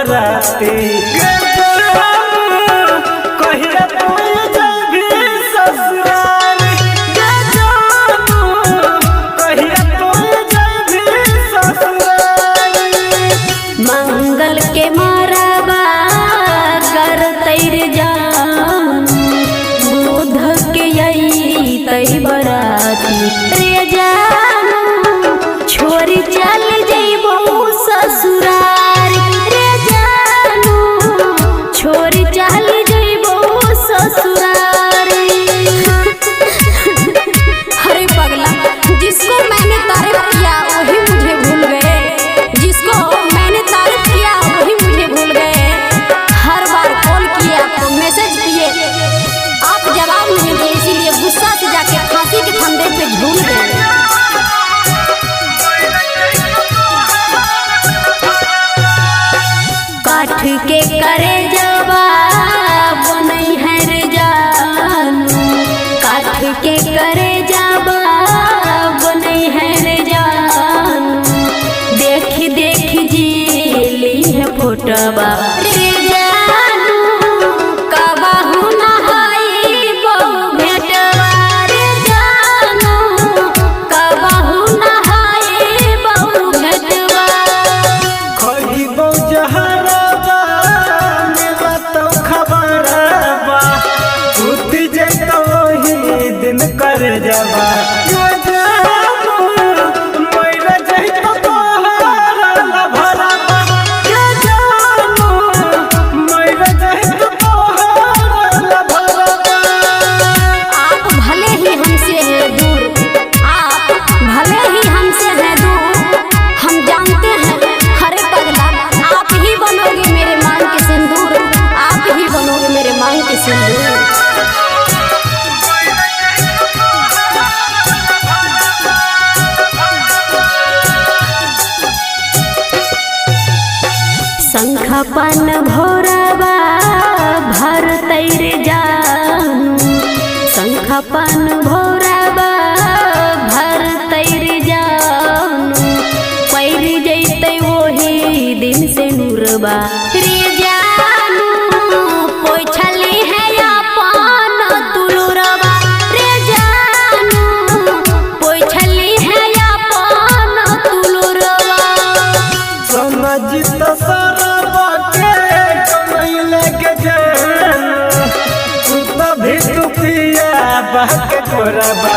बराती। गे जानू कहिया तू जइबी ससुराल। गे जानू कहिया तू जइबी ससुराल। मंगल के मारबा कर तैर जान, बुध के अइतै बराती रे जानू, छोड़ी चल जइबो ससुरार रे जानू, छोड़ी चल जइबो ससुरार। अरे पगला, जिसको मैंने तारीफ किया वही मुझे भूल गए, जिसको मैंने तारीफ किया वही मुझे भूल गए। हर बार कॉल किए आपको, मैसेज किए, आप जवाब नहीं दिए, इसीलिए गुस्सा से जाके फांसी के फंदे पे झूल गए। काठ के करे जवा बनई है रे जानू, काठ के करे जवा बनई है रे जानू, देख देख जीली है फोटवा रे जानू, कबहू नहाई बहु भेटवा रे जानू, कबहू नहाई बहु भेटवा। खइबो जहरबा मिलतौ खबरबा, टूट जइतौ ओही दिन कर जबा। गे जानू मर जइतौ तोहर लभरबा। गे जानू मर जइतौ तोहर लभरबा। आप भले ही हमसे हैं दूर, आप भले ही हमसे हैं दूर, हम जानते हैं हरे पगला, आप ही बनोगे मेरे मांग के सिंदूर, आप ही बनोगे मेरे मांग के सिंदूर। शंखपन भोरबा भर तैर जानू, शंखपन भोरबा भर तैर जानू, पैर जैतै ओही दिन से नूरबा रे जानू, पोछली है अपन तुलुरबा रे जानू, पोछली है अपन तुलुरबा। समझ त सरबा के कमैले के जानू, तू तो भी तू पिया बाके कोरबा।